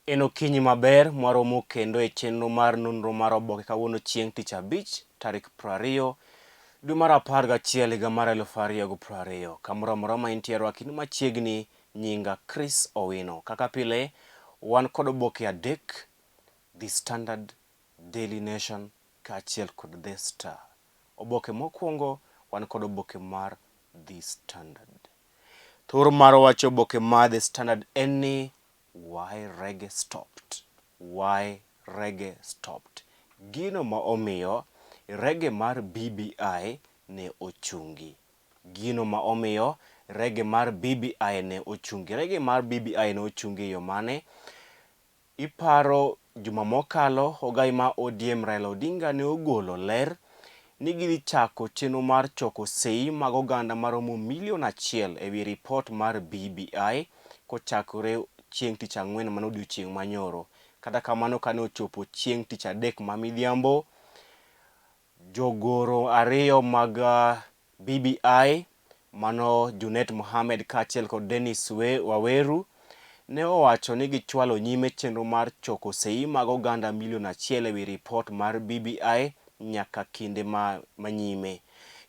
En okinyi maber mwaromo kendo e chenro mar nonro mar oboke kawuono chieng' tich abich tarik 20 dwe mar 11 higa mar 2020. Kamoro amora ma intie rwaki ni machiegni nyinga Chris Owino. Kaka pile wan kod oboke adek The Standard, Daily Nation kaachiel kod The Star. Oboke mokwongo wan kod oboke mar The Standard. Thor mar wach oboke mar The Standard en ni Why Reggae Stopped? Why Reggae Stopped? Gino ma omiyo reggae mar BBI ne ochungi. Gino ma omiyo reggae mar BBI ne ochungi. Reggae mar BBI ne ochungi e yo mane? Iparo juma mokalo ogai ma ODM Raila Odinga ne ogolo ler ni gidhi chako chenro mar choko sei mag oganda maromo milion achiel e wi ripot mar BBI kochakore chieng' tich ang'wen mano odiochieng' manyoro. Kata kamano kane ochopo chieng' tich adek ma midhiambo, Jogoro ariyo mag BBI mano Junet Mohamed kaachiel kod Dennis Waweru ne owacho ni gichwalo nyime chenro mar choko sei mag oganda milion achiel ewi ripot mar BBI nyaka kinde ma nyime.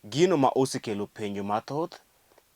Gino ma osekelo penjo mathoth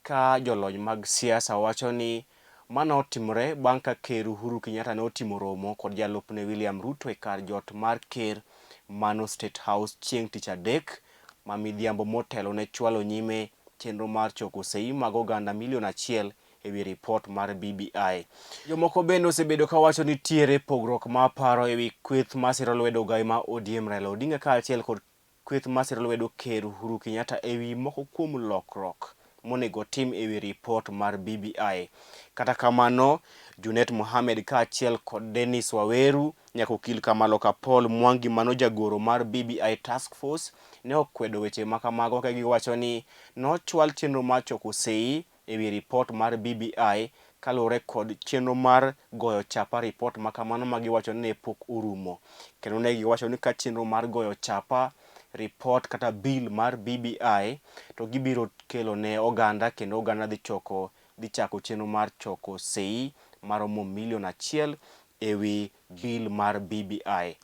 ka jolony mag siasa wacho ni mano otimore bang' ka Ker Uhuru Kenyatta ne otimo romo kod jalupne William Ruto e kar jot mar ker mano State House chieng' tich adek ma midhiambo motelo ne chwalo nyime chenro mar choko sei mag oganda milion achiel e wi ripot mar BBI. Jomoko bende osebedo ka wacho ni nitiere pogruok mar paro e wi kweth masiro lwedo ogai ma ODM Raila Odinga kaachiel kod Kweth masiro lwedo Ker Uhuru Kenyatta e wi moko kuom lokruok monego otim e wi ripot mar BBI. Kata kamano, Junet Mohamed kaachiel kod Dennis Waweru nyaka okil Kamaloka Paul Mwangi mano jagoro mar BBI Task Force ne okwedo weche ma kamago ka giwacho ni nochwal chenro mar choko sei e wi ripot mar BBI kaluwore kod chenro mar goyo chapa ripot ma kamano ma giwacho ni ne pok orumo. Kendo ne giwacho ni ka chenro mar goyo chapa ripot kata bill mar BBI to gibiro kelo ne oganda kendo oganda dhi choko dhi chako chenro mar choko sei maromo milion achiel e wi bill mar BBI.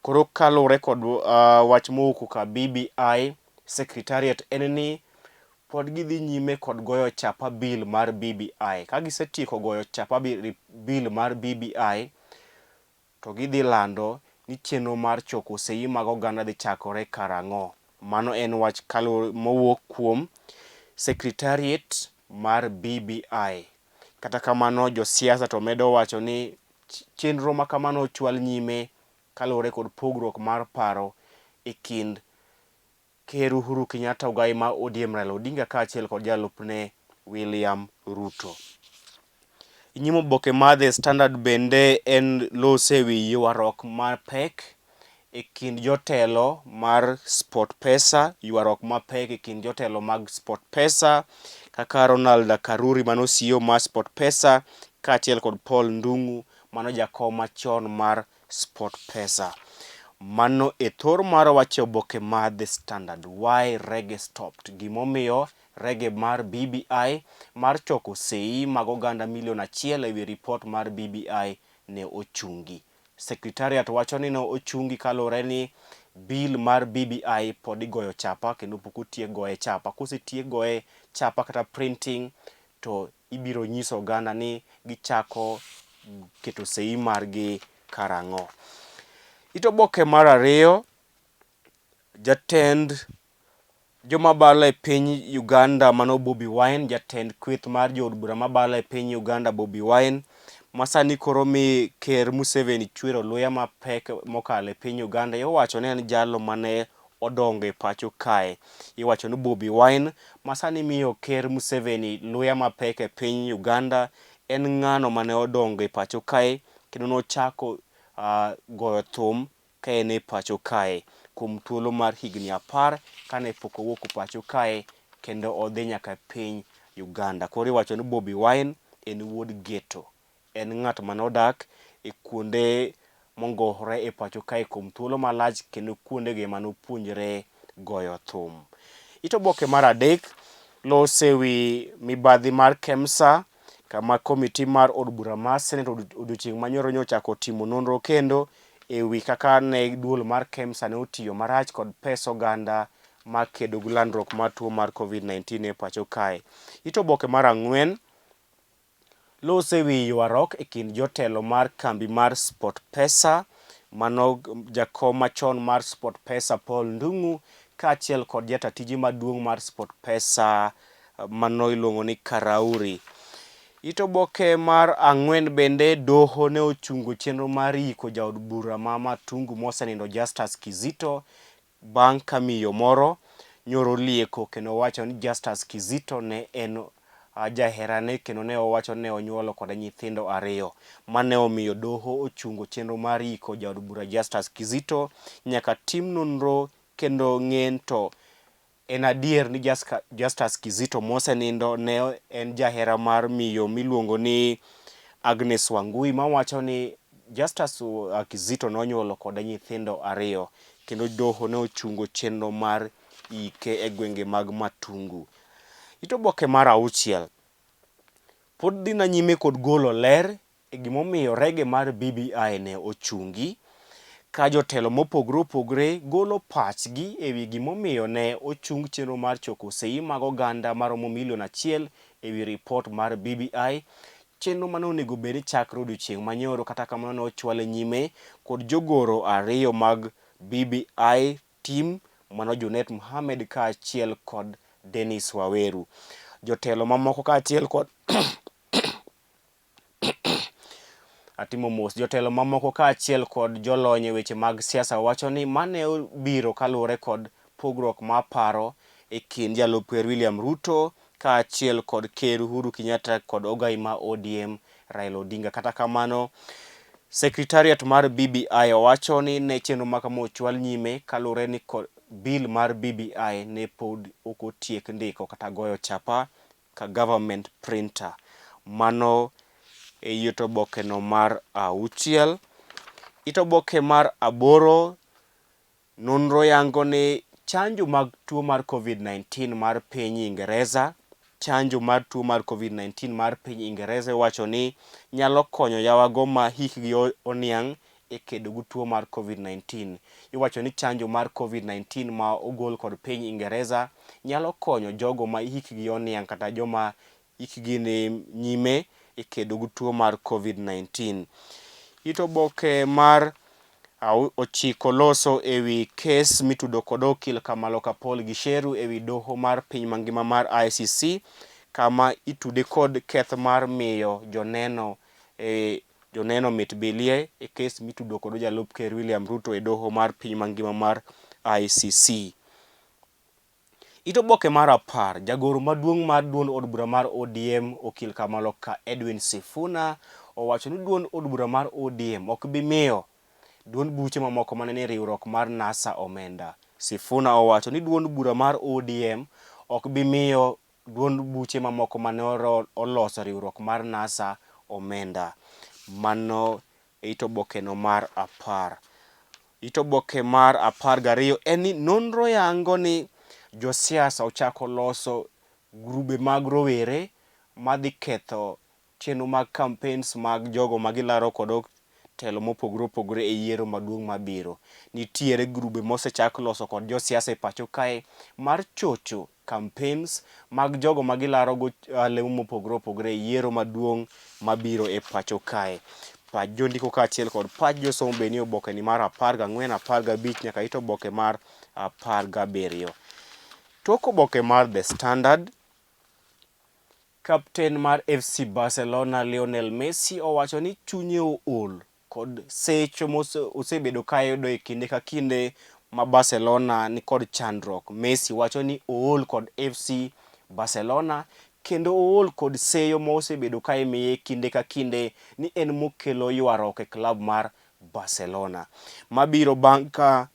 Koro kaluwore kod wach mowuok ka BBI Secretariat en ni pod gidhi nyime kod goyo chapa bill mar BBI. Ka gisetieko goyo chapa bill mar BBI, to gidhi lando ni chenro mar choko seyi mag oganda dhi chakore karang'o. Mano en wach mowuok kuom Secretariat mar BBI. Kata kamano, josiasa to medo wacho ni chenro ma kamano ochwal nyime kaluwore kod pogruok mar paro e kind Ker Uhuru Kenyatta ogai ma ODM Raila Odinga kaachiel kod jalupne William Ruto. Nyim oboke mar The Standard bende en lose e wi ywaruok mapek e kind jotelo mar SportPesa, ywaruok mapek e kind jotelo mag SportPesa kaka Ronald Karuri mano CEO mar SportPesa kaachiel kod Paul Ndung'u mano jakom machon mar SportPesa. Mano e thor mar wach e oboke mar The Standard. Why Reggae Stopped? Gimomiyo reggae mar BBI mar choko sei mag oganda milion achiel e wi ripot mar BBI ne ochungi. Secretariat wacho ni ne ochungi kaluwore ni bill mar BBI pod igoyo chapa kendo pok otiek goye chapa. Kosetiek goye chapa kata printing to ibiro nyiso oganda ni gichako keto sei margi karang'o. It oboke mar ariyo, jatend joma balo e piny Uganda mano Bobi Wine, jatend kweth mar jood bura mabalo e piny Uganda Bobi Wine, ma sani koro mi ker Museveni chwero luya mapek mokalo e piny Uganda, iwacho ni en jalo mane odongo e pacho kae. Iwacho ni Bobi Wine ma sani miyo ker Museveni luya mapek e piny Uganda en ng'ano mane odongo e pacho kae kendo nochako goyo thum ka en e pacho kae kuom thuolo mar higni apar kane pok owuok pacho kae kendo odhi nyaka piny Uganda. Koro iwacho ni Bobi Wine en wuod ghetto. En ng'at mane odak e kuonde mongowore e pacho kae kuom thuolo malach kendo kuondego ema nopuonjre goyo thum. It oboke mar adek lose wi mibadhi mar KEMSA. kama komiti mar od bura mar Senate odiochieng' manyoro nyochako timo nonro kendo e wi kaka ne duol mar KEMSA ne otiyo marach kod pes oganda mar kedo gi landruok mar tuo mar Covid-19 e pacho kae. It oboke mar ang'wen loso e wi ywaruok e kind jotelo mar kambi mar SportPesa, mano jakom machon mar SportPesa Paul Ndung'u kaachiel kod jata tije maduong' mar SportPesa mano iluongo ni Karauri. It oboke mar ang'wen bende doho ne ochungo chenro mar yiko jaod bura ma Matungu mosenindo Justus Kizito bang' ka miyo moro nyoro lieko kendo owacho ni Justus Kizito ne en jaherane kendo ne owacho ni ne onyuolo kode nyithindo ariyo. Mane omiyo doho ochungo chenro mar yiko jaod bura Justus Kizito nyaka tim nonro kendo ng'en to En adier ni Justus Kizito mosenindo ne en jahera mar miyo miluongo ni Agnes Wangui mawacho ni Justus Kizito nonyuolo kode nyithindo ariyo kendo doho ne ochungo chenro mar ike e gwenge mag Matungu. It oboke mar auchiel pod dhina nyime kod golo ler e gimomiyo rege mar BBI ne ochungi, ka jotelo mopogre opogre golo pachgi e wi gimomiyo ne ochung chenro mar choko seyi mag oganda maromo milion achiel e wi ripot mar BBI, chenro mane onego bed ni chakre odiochieng' manyoro kata kamano ne ochwale nyime kod jogoro ariyo mag BBI team mano Junet Mohamed kaachiel kod Dennis Waweru. Jotelo mamoko kaachiel kod Atimo mos. Jotelo mamoko kaachiel kod jolony e weche mag siasa wacho ni ma ne obiro kaluwore kod pogruok mar paro e kind jalup ker William Ruto kaachiel kod ker Uhuru Kenyatta kod ogai ma ODM Raila Odinga. Kata kamano, Secretariat mar BBI owacho ni ne chenro ma kama ochwal nyime kaluwore ni kod bill mar BBI ne pod ok otiek ndiko kata goyo chapa ka government printer. Mano e it obokeno mar auchiel. It oboke mar aboro, nonro yango ni chanjo mag tuo mar Covid-19 mar piny Ingereza, chanjo mar tuo mar Covid-19 mar piny Ingereza iwacho ni nyalo konyo yawago ma hikgi oniang' e kedo gi tuo mar Covid-19. Iwacho ni chanjo mar Covid-19 ma ogol kod piny Ingereza nyalo konyo jogo ma hikgi oniang' kata joma hikgi ni nyime e kedo gi tuo mar Covid-19. It oboke mar ochiko loso e wi kes mitudo kod okil Kamaloka Paul Gicheru e wi doho mar piny mangima mar ICC kama itude kod keth mar miyo joneno e Joneno mit bilie e kes mitudo kod jalup ker William Ruto e doho mar piny mangima mar ICC. It oboke mar apar, jagoro maduong' mar duond od bura mar ODM okil Kamaloka Edwin Sifuna owacho ni duond od bura mar ODM ok bi miyo duond buche mamoko mane ni riwruok mar NASA omenda. Sifuna owacho ni duond bura mar ODM ok bi miyo duond buche mamoko mane oloso riwruok mar NASA omenda. Mano e it obokeno mar apar. It oboke mar apar gariyo en ni nonro yango ni josiasa ochako loso grube mag rowere madhi ketho chenro mag campaigns mag jogo ma gilaro kod telo mopogore opogore e yiero maduong' mabiro. Nitiere grube mosechak loso kod josiasa e pacho kae mar chocho campaigns mag jogo ma gilaro go lemo mopogore opogore e yiero maduong' mabiro e pacho kae. Pach jondiko kaachiel kod pach josomo be nie oboke ni mar 14, 15 nyaka it oboke mar 17. Tok oboke mar The Standard, Kapten mar FC Barcelona Lionel Messi owacho ni chunye ool kod secho mosebedo ka yudo e kinde ka kinde ma Barcelona ni kod chandruok. Messi wacho ni ool kod FC Barcelona kendo ool kod seyo ma osebedo ka imiye kinde ka kinde ni en mokelo ywaruok e klab mar Barcelona. Mabiro bang' ka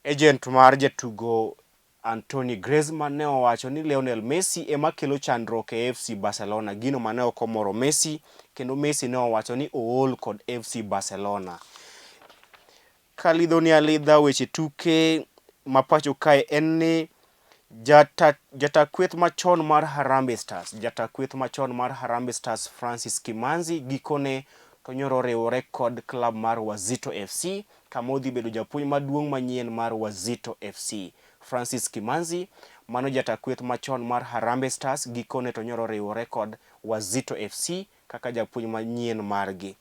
agent mar jatugo Antoine Griezmann ne owacho ni Lionel Messi ema kelo chandruok e FC Barcelona, gino mane ok omoro Messi kendo Messi ne owacho ni ool kod FC Barcelona. Kalidhoni alidha weche tuke ma pacho kae en ni Jata jata kweth machon mar Harambee Stars, jata kweth machon mar Harambee Stars Francis Kimanzi gikone to nyoro oriwore kod klab mar Wazito FC kama odhi bedo japuonj maduong' manyien mar Wazito FC. Francis Kimanzi, mano jata kweth machon mar Harambee Stars gikone to nyoro oriwore kod Wazito FC kaka japuonj manyien margi.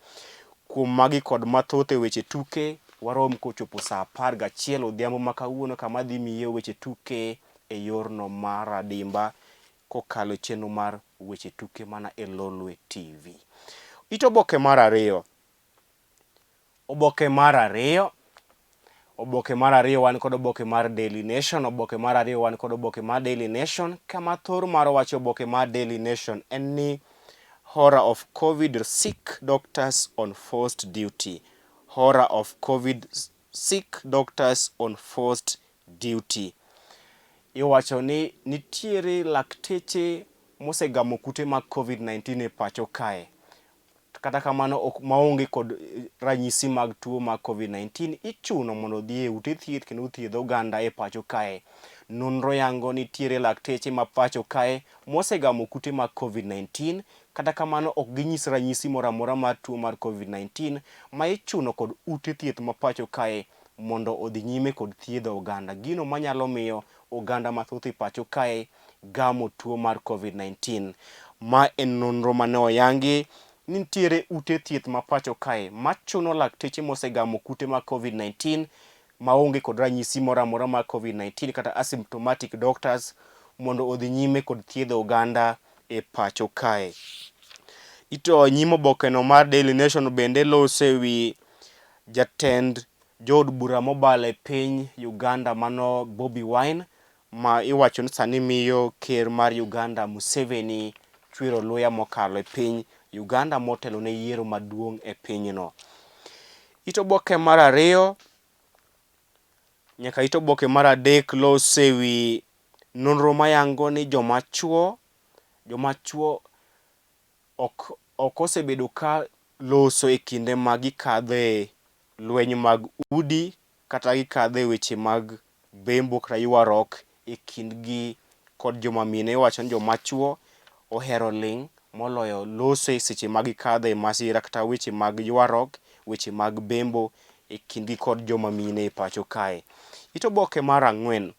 Kuom magi kod mathoth e weche tuke, warom kochopo saa 11 odhiambo ma kawuono kama adhi miye weche tuke e yorno mar adimba kokalo e chenro mar weche tuke mana e Lolwe TV. It oboke mar ariyo. Oboke mar ariyo. Oboke mar ariyo wan kod oboke mar Daily Nation. Oboke mar ariyo wan kod oboke mar Daily Nation. Kama thor mar wacho oboke mar Daily Nation en ni horror of COVID sick doctors on forced duty. Horror of COVID sick doctors on forced duty. Iwacho ni nitiere lakteche mosegamo kute mag COVID-19 e pacho kae. Kata kamano ok maonge kod ranyisi mag tuo mar Covid-19 ichuno mondo odhi e ute thieth kendo othiedh oganda e pacho kae. Nonro yango nitiere lakteche ma pacho kae mosegamo kute mag Covid-19 kata kamano ok ginyis ranyisi moro amora mar tuo mar Covid-19 ma ichuno kod ute thieth ma pacho kae mondo odhi nyime kod thiedho oganda. Gino manyalo miyo oganda mathoth e pacho kae gamo tuo mar Covid-19. Ma en nonro mane oyangi ni nitiere ute thieth ma pacho kae machuno lakteche mosegamo kute mag Covid-19 maonge kod ranyisi moro amora mar Covid-19 kata asymptomatic doctors mondo odhi nyime kod thiedho oganda e pacho kae. Ito nyim obokeno mar Daily Nation bende loso e wi jatend jood bura mobalo e piny Uganda mano Bobi Wine ma iwacho ni sani miyo ker mar Uganda Museveni chwero luya mokalo e piny Uganda motelo ne yiero maduong' e pinyno. It oboke mar ariyo nyaka it oboke mar adek loso e wi nonro mayango ni joma chuo joma chuo ok ok osebedo ka loso e kinde ma gikadhe lweny mag udi kata gikadhe weche mag bembo kata ywaruok e kindgi kod joma mine. Iwacho ni joma chuo ohero ling' moloyo loso e seche ma gikadhe e masira kata weche mag ywaruok, weche mag bembo e kindgi kod joma mine e pacho kae. It oboke mar ang'wen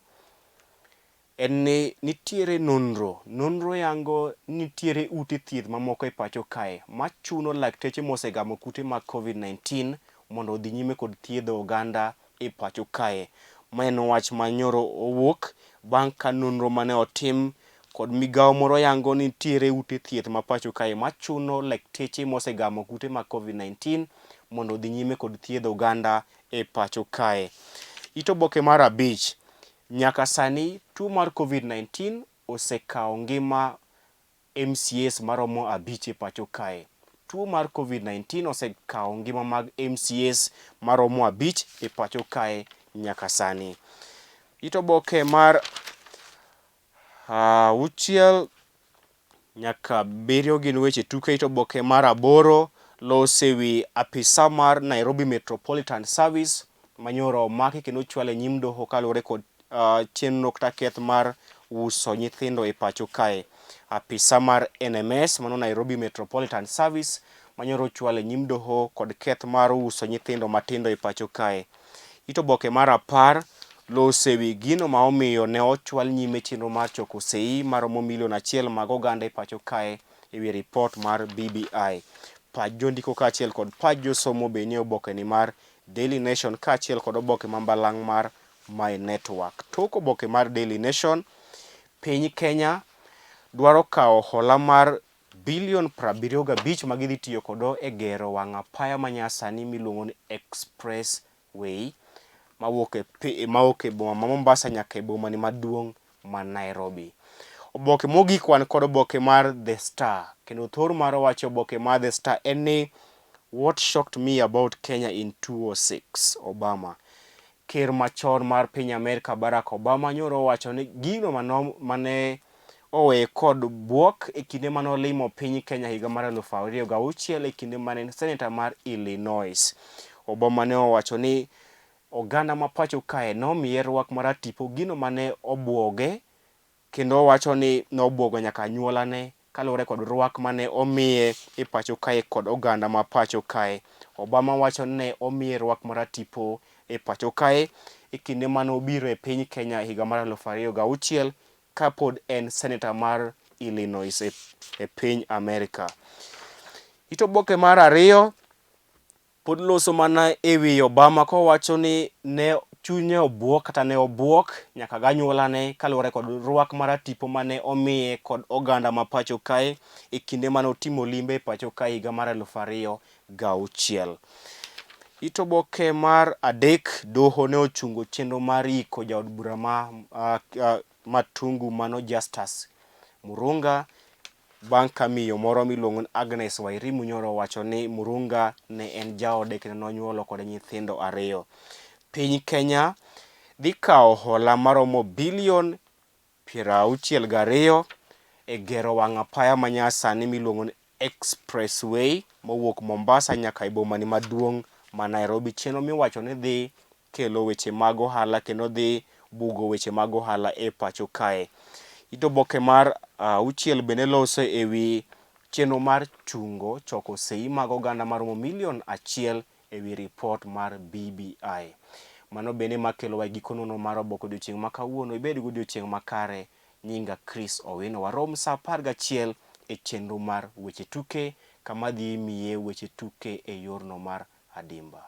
en ni nitiere nonro, nonro yango ni nitiere ute thieth mamoko e pacho kae machuno lakteche mosegamo kute mag Covid-19 mondo odhi nyime kod thiedho oganda e pacho kae. Ma en wach ma nyoro owuok bang' ka nonro mane otim kod migawo moro yango ni nitiere ute thieth ma pacho kae machuno lakteche mosegamo kute mag Covid-19 mondo odhi nyime kod thiedho oganda e pacho kae. It oboke mar abich, nyaka sani tuo mar Covid-19 osekawo ngima MCAs maromo abich e pacho kae. Tuo mar Covid-19 osekawo ngima mag MCAs maromo abich e pacho kae nyaka sani. It oboke mar auchiel nyaka abiriyo gin weche tuke. It oboke mar aboro loso e wi apisa mar Nairobi Metropolitan Service manyoro omaki kendo ochwal e nyim doho kaluwore kod chenro kata keth mar uso nyithindo e pacho kae. Apisa mar NMS mano Nairobi Metropolitan Service manyoro ochwal e nyim doho kod keth mar uso nyithindo matindo e pacho kae. It oboke mar apar loso e wi gino ma omiyo ne ochwal nyime chenro mar choko sei maromo milion achiel mag oganda e pacho kae e wi ripot mar BBI. Pach jondiko kaachiel kod pach josomo be nie obokeni mar Daily Nation kaachiel kod oboke ma mbalang' mar My Network. Tok oboke mar Daily Nation, piny Kenya dwaro kawo hola mar bilion 75 ma gidhi tiyo kodo e gero wang' apaya manyasani miluongo ni Express Way mawuok e, mawuok e boma ma Mombasa nyaka e boma ni maduong' ma Nairobi. Oboke mogik wan kod oboke mar The Star kendo thor mar wacho oboke mar The Star en ni What shocked me about Kenya in 2006 Obama. Ker machon mar piny Amerka Barack Obama nyoro owacho ni gino mane oweye kod bwok e kinde mane olimo piny Kenya higa mar 2006 e kinde mane en seneta mar Illinois. Obama ne owacho ni oganda ma pacho kae nomiye rwak maratipo gino mane obwoge. Kendo owacho ni nobwogo nyaka anyuolane kaluwore kod rwak mane omiye e pacho kae kod oganda ma pacho kae. Obama wacho ni ne omiye rwak maratipo e pacho kae e kinde mane obiro e piny Kenya e higa mar 2006 kapod en seneta mar Illinois e piny Amerka. It oboke mar ariyo pod loso mana e wi Obama kowacho ni ne chunye obuok kata ne obuok nyaka ganyuolane kaluwore kod rwak maratipo mane omiye kod oganda ma pacho kae e kinde mane otimo limbe e pacho kae higa mar 2006. It oboke mar adek, doho ne ochungo chenro mar yiko jaod bura ma Matungu mano Justus Murunga bang' ka miyo moro miluongo ni Agnes Wairimu nyoro owacho ni Murunga ne en jaode kendo nonyuolo kode nyithindo ariyo. Piny Kenya dhi kawo hola maromo bilion 62 e gero wang' apaya manyasani miluongo ni Expressway mowuok Mombasa nyaka e bomani maduong' ma Nairobi. Chenro miwacho ni dhi kelo weche mag ohala kendo dhi bugo weche mag ohala e pacho kae. It oboke mar auchiel bende loso e wi chenro mar chungo choko sei mag oganda maromo milion achiel e wi ripot mar BBI. Mano bende makelowa e giko nono mar oboke odiochieng' ma kawuono. Ibed gi odiochieng' makare. Nyinga Chris Owino. Warom sa 11 e chenro mar weche tuke kama adhi miye weche tuke e yorno mar adimba.